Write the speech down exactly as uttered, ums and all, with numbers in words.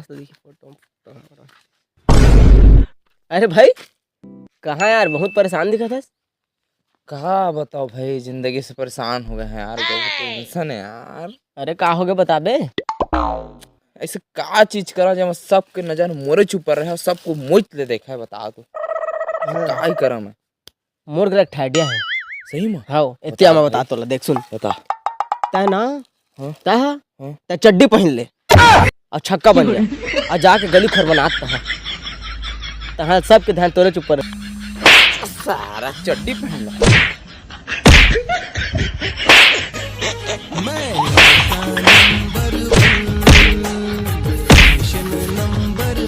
तो देखी photo, photo. अरे भाई, कहाँ यार, बहुत परेशान दिखत हस। का बताओ भाई, जिंदगी से परेशान हो गए हैं यार, बहुत टेंशन है यार। अरे का हो गए, बताबे? ऐसे का चीज करा जब सबके नजर मोरे ऊपर रहे, सबको मोच ले देखा है, बता तो। हाँ। का ही करा मैं? मोर करा एक ठा idea है। सही में? हाँ, एतिया मैं बता तोला, देख सुन। बता। तै ना, हाँ? तै हा, हाँ? तै चड्डी पहन ले और छक्का बन जा, और जाके गली खरबनात तहा, तहा सबके ध्यान तोरे ऊपर। सारा चड्डी पहन ले।